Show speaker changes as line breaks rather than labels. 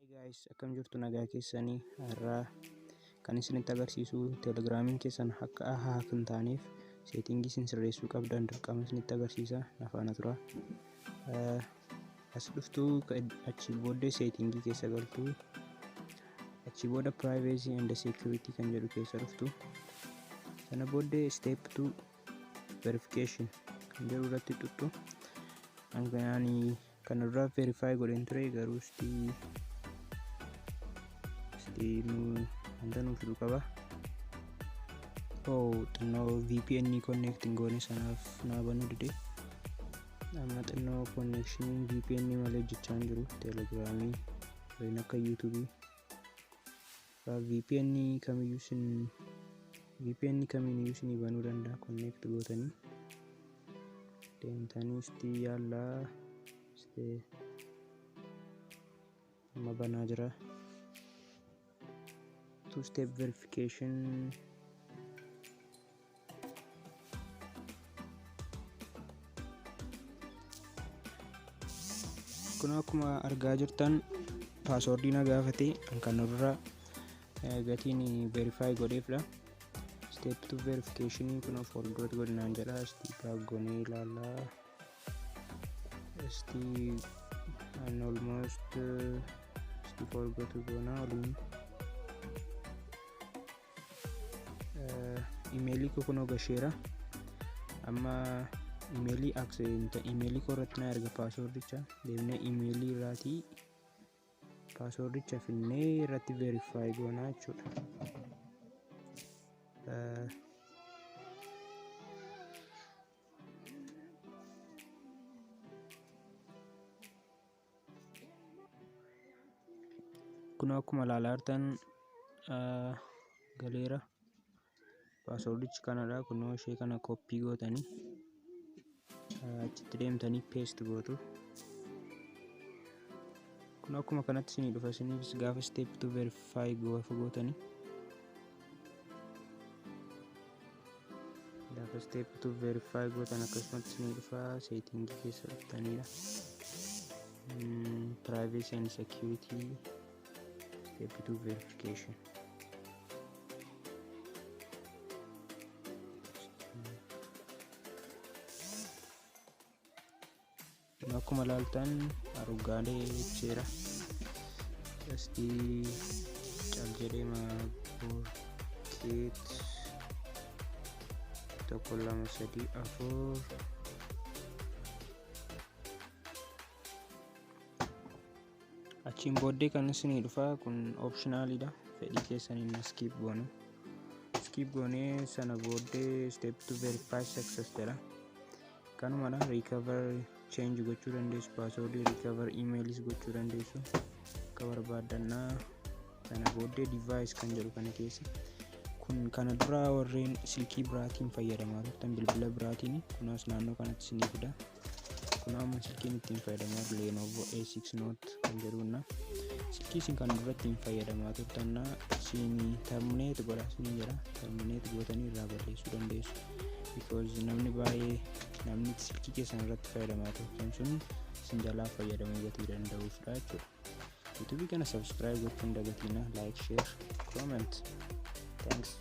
Guys, akkam jirtu? Nagaa keessanii? Har'aa kan isinitti agarsiisu teelegiraamiin keessan akka hack hin taaneef setting isin sirreessuu qabdan dirqama isinitti agarsiisa. Na faana tura. As dhuftuu, achi booddee setting keessa galtu, achi booda privacy and security kan jedhu keessa dhuftu. Sana booddee step 2 verification kan jedhu irratti tuttu. Ani kana dura verify godheen ture, garuu sti wanta nuuf fidu qaba. Oh, xinnoo VPN connecting goone, sanaaf naa banuu dide. Amma xinnoo connection VPN malee hojjechaa hin jiru. Teelegiraamii warreen akka yuutuubii VPN kamiyyuu sin VPN kamiiniyyuu isinii banuu danda'a. Connect gootanii deemtanii isti yaallaa. Isti amma banaa jira. Two step verification. Kun akkuma argaa jirtan password na gaafate. Kan dura gatiin verify godheefdha. Step 2 verification kun forgot godhinaan jedha. Isti back goonee ilaallaa. Isti and almost isti forgot goonaa waliin. Imeelii koo kunoo gasheera. Amma imeelii imeelii koo irratti na erga passwordicha. Deemnee imeelii irraatii passwordicha finnee irratti verify goonaa jechuudha. Kun akkuma ilaalaa jirtan galeera. Passwordichi kanadha. Kunoo ishee kana copy gootanii achitti deemtanii paste gootu. Kun akkuma kanatti isinii dhufa isiniifis gaafa step to verify gaafa gootanii. Gaafa step to verify gootan akkasumatti isinii dhufa. Setting keessa dhuftanidha. Privacy and security, step to verification. Akkuma ilaaltan argaalee jecheera. Asti cal jedhee borkeet 1 2 3 4. Achiin booddee kan isinii dhufa kun optionalidha. Fedhii keessaniin skip goonu. Skip goonee sana booddee step to verify success jedha. Kanumadha. Recover change gochuu dandeessu, password recover emailis gochuu dandeessu akka barbaaddannaa. Sana booddee device kan jedhu kana keessa, kun kana dura warreen silkii biraatiin fayyadamaa turtan, bilbila biraatiin, kunaas naannoo kanatti isinii fida. Kun amma silkiin ittiin fayyadamaa Lenovo A6 Note kan jedhuna. Silkii isin kan dura ittiin fayyadamaa turtanna isin terminate godha isinii jedha. Terminate gootanii irraa balleessuu dandeessu, because namni baay'ee namni silkii keessan irratti fayyadamaa turtan sun isin jalaa fayyadamuu gatii danda'uufidha jechuudha. YouTube kana subscribe gochuun dagatina, like, share, comment. Thanks.